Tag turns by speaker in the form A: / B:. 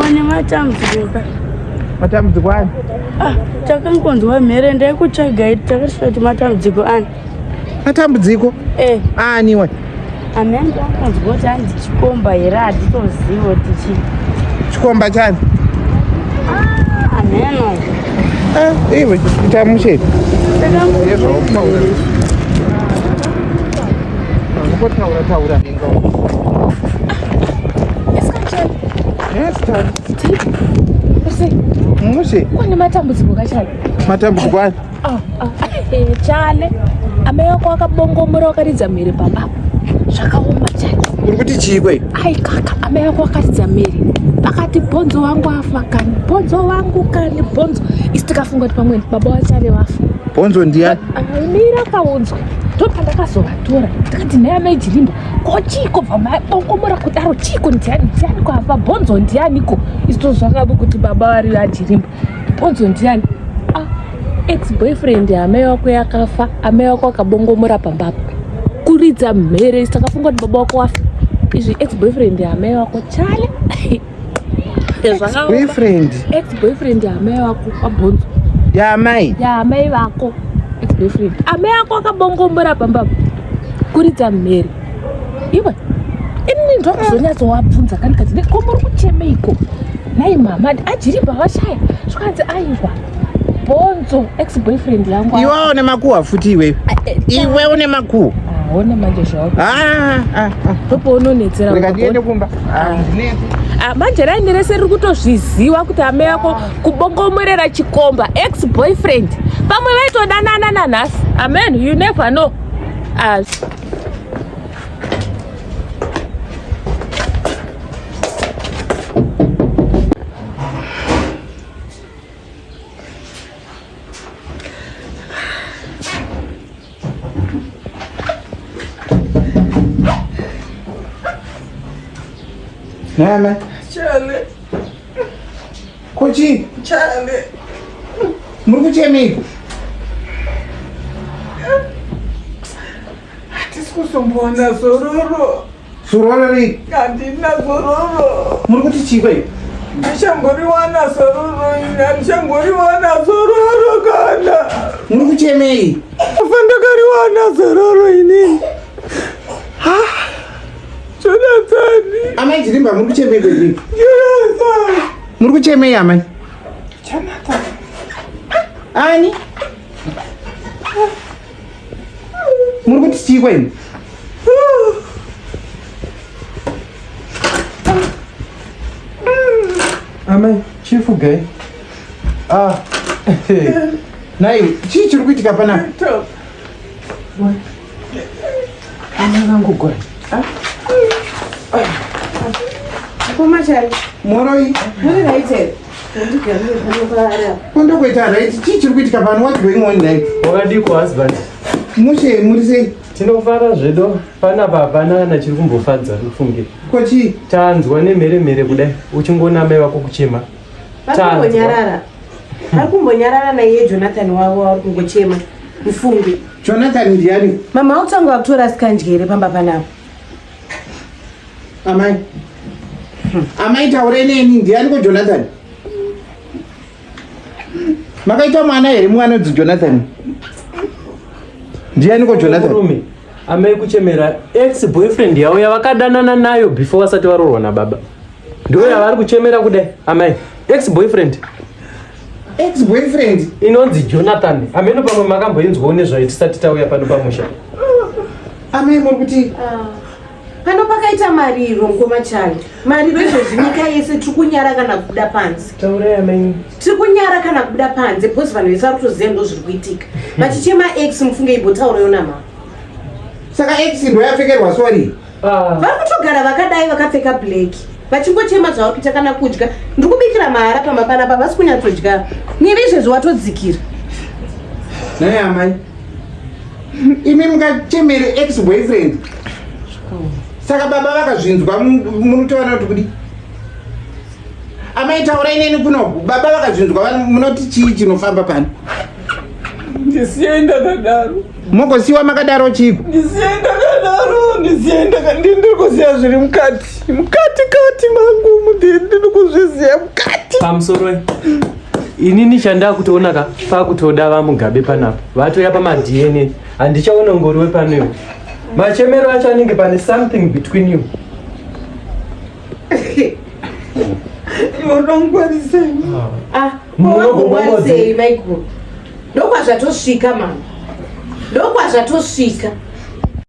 A: Wane matambudziko ka.
B: Matambudziko ani?
A: Ah, takangonzwa mhere ndaikutsvagai takasvika kuti matambudziko ani.
B: Matambudziko?
A: Eh.
B: Ani we?
A: Amene takanzwa kuti hanzi chikomba here hatitozivi kuti chii.
B: Chikomba chani?
A: Ah, ameno.
B: Eh, iwe ita mushe.
A: Takangonzwa.
B: Taura taura. Yes, Mushe.
C: Kune matambudziko kachale.
B: Matambudziko ani?
C: Ah, ah. Eh, chale. Amai wako akabongomora wakaridza mhere pamba. Zvakaoma chale.
B: Uri kuti chii kwei?
C: Ai kaka, amai wako wakaridza mhere. Akati bhonzo wangu afa kani. Bhonzo wangu kani bhonzo. Isi tikafunga kuti pamwe baba wachale wafa.
B: Bhonzo ndiyani?
C: Mira kaunzwe. Ndopandakazovatora. Ndikati nhai amai Jirimba, ko chiiko bva mabongomora kudaro chiiko ndiani ndianiko afa bhonzo ndianiko? Isu tozvakabu kuti baba vari vaJirimba. Bhonzo ndiani? Ah, ex boyfriend yaamai wako yakafa, amai wako akabongomora pamba apo. Kuridza mhere isu takafunga kuti baba wako wafa. Izvi ex boyfriend yaamai wako chale.
B: Boyfriend.
C: Ex boyfriend yaamai wako wabhonzo.
B: Yaamai.
C: Yaamai vako. Ex boyfriend. Amai ako akabongomora pamba kuridza mhere. Iwe. Ini ndokuzonyatsowabvunza kani kati ko muri kuchemeiko? Nhai mama ajiribha vashaya. Zvikanzi aiwa. Bhonzo ex boyfriend yangu.
B: Iwe une makuhwa futi iwe. Iwe une makuhwa.
C: Aona manje zvako.
B: Ah, ah, ah.
C: Ndopaunonetsera.
B: Rega ndiende kumba. Ah, ndinetse.
C: Ah, manje raini rese riri kutozviziva kuti amai yako kubongomorera chikomba ex boyfriend pamwe vaitodanana nanhasi amen you never know ah.
B: Nana.
D: Chale.
B: Kochi.
D: Chale.
B: Muri kuchemei?
D: Hatisi kuzombowana zororo.
B: Zororo rei?
D: Handina zororo.
B: Muri kuti chii kwei?
D: Ndichangoriwana zororo ini, handichangoriwana zororo kana.
B: Muri kuchemei?
D: Afa ndakariwana zororo inini. Ha? Jonathan.
B: Amai Jirimba muri kuchemei kwei?
D: Jonathan.
B: Muri kuchemei amai?
D: Jonathan.
B: Ani? Muri kuti chii kwei? Amai, chifugai. Ah. Nai, chii chiri kuitika panapa? Amai vangu gora.
E: Koma chari.
B: Moroi.
E: Muri right here. Undigarire pano paara.
B: Kondokuita right. Chii chiri kuitika pano? What's going on nai?
F: Wakadiko husband.
B: Mushe muri sei?
F: Tinofara zvedu panapa hapana kana chiri kumbofadza ufunge.
B: Ko chii?
F: Tanzwa nemhere mhere kudai uchingoona amai vako kuchema.
E: Vari kumbonyarara. Vari kumbonyarara naiye Jonathan wavo vari kungochema. Mufunge.
B: Jonathan ndiani?
E: Mama utanga wakutora sikandyere pamba panapa.
B: Amai. Amai taure neni ndiani ko Jonathan? Makaita mwana here mwana udzi Jonathan? Ndiani ko Jonathan?
F: Murume amai kuchemera ex boyfriend yavo yavakadanana nayo before vasati varoorwa nababa. Ndiyo yavari kuchemera kudai amai. Ex boyfriend
B: Ex boyfriend
F: inonzi Jonathan. Ameno pamwe makamboinzwawo nezvayo tisati tauya pano pamusha.
B: Amai muri kuti
E: Pano pakaita mariro mukoma Chale. Mariro izvozvi nyika yese tiri kunyara kana kubuda panze.
F: Taurai amai.
E: Tiri kunyara kana kubuda panze because vanhu vese vari kutoziva ndo zviri kuitika. Vachichema ex mufunge imbotaurayo namama.
B: Saka ex ndo yapfekerwa sorry.
F: Ah.
E: Vari kutogara vakadai vakapfeka black. Vachingochema zvavari kuita kana kudya. Ndiri kubikira mahara pamba panapa vasi kunyatsodya. Niri izvezvi watodzikira.
B: Nhai amai. Imi mukachemere ex boyfriend. Saka baba vakazvinzwa munotoona kuti kudi. Amai taurai neni kuno baba vakazvinzwa munoti chii chinofamba pano?
D: Ndisiyei ndakadaro.
B: Mogosiwa makadaro chiko?
D: Ndisiyei ndakadaro, ndisiyei ndaka ndiri kuziya zviri mukati. Mukati kati mangu ndiri kuzviziya mukati.
F: Pamusoro inini chandakutoona ka pakutoda vamugabe panapa vatoya pamaDNA handichaona ngori wepano iwe machemero acho anenge pane something between you.
D: Munongwarisei?
E: Ah, munongwarisei maiguru? Ndokwazvatosvika mama, ndokwazvatosvika.